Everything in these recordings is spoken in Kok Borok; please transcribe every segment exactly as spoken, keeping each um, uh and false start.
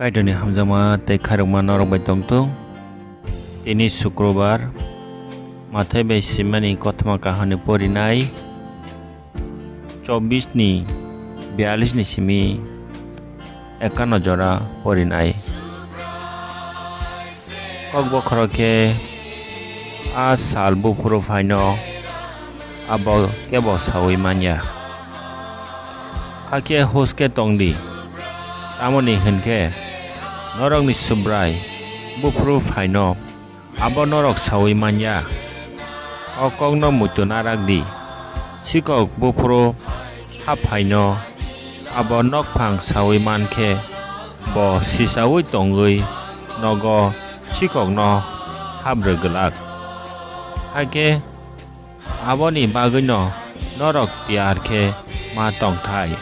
Kaitorni hamjakma tei khairokma norok bai tongthung. Tini Sukrobar, Mathai bai simani kothoma kahamni porinai chobbish ni biyalish ni simi ekanno jora porinai. Kokbokhoro khe a sal buphuru phaino abo kebo saui manya. Hakhe huske tongdi, tamoni hinkhe norokni Subrai buphuru phaino abo norok saui manya. O kokno muitu narakdi, sikok buphuru hap phaino abo nokphang saui mankhe, bo sisaui tongwi nogo sikokno hap rw glak. Hakhe aboni bagwino norok tiyar khe ma tongthai.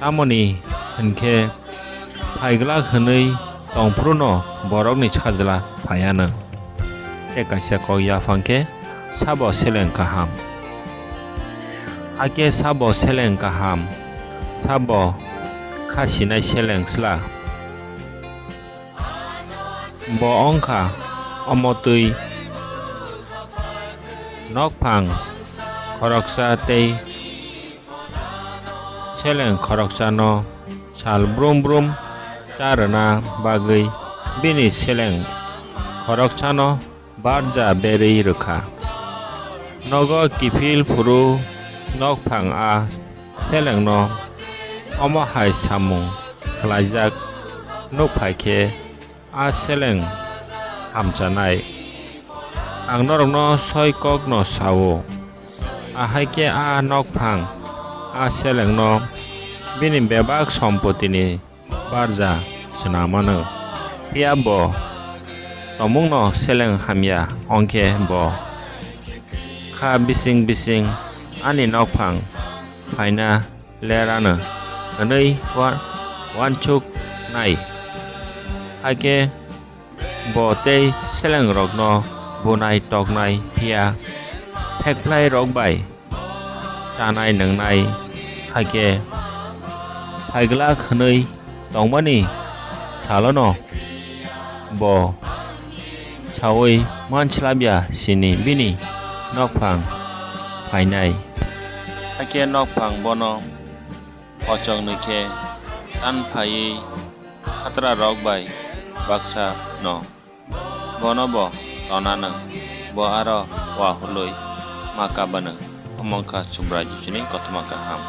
Tamoni hinkhe phaiglak hwnwi tongphruno borokni sajla phaianw. Tei kaisa kok yaphang khe sabo seleng kaham. Hakhe sabo seleng kaham, sabo kha sinai seleng sla. Bo wngkha omo twi nokphang khoroksa tei seleng khoroksano sal brum brum cha rwna bagwi bini seleng khoroksano barja berwi rwkha. Nogo kiphil phuru nokphang a selengno omo hai samung khlaijak nuk phai khe a seleng hamchanai. Ang norokno soi kokno sao, ahai khe a nokphang a selengno bini bebak sompotini barja swnam anw. Phiya bo tomungno seleng hamya wng khe bo kha bising bising ani nokphang phaina ler anw hwnwi wa-, uansuknai. Hakhe bo tei selengrokno bunai toknai phiya phekphlairok bai chanai nwngnai hakhe phaiglak hwnwi tongmani salono bo saui manslabya sini bini nokphang phainai. Hakhe nokphang bono kochoknwi khe tan phaiwi khatrarok bai baksa no. Bono bo tona nwng, bo aro uaholwi ma kaba nwng. Omo wngkha Subrai Jisuni kothoma kaham.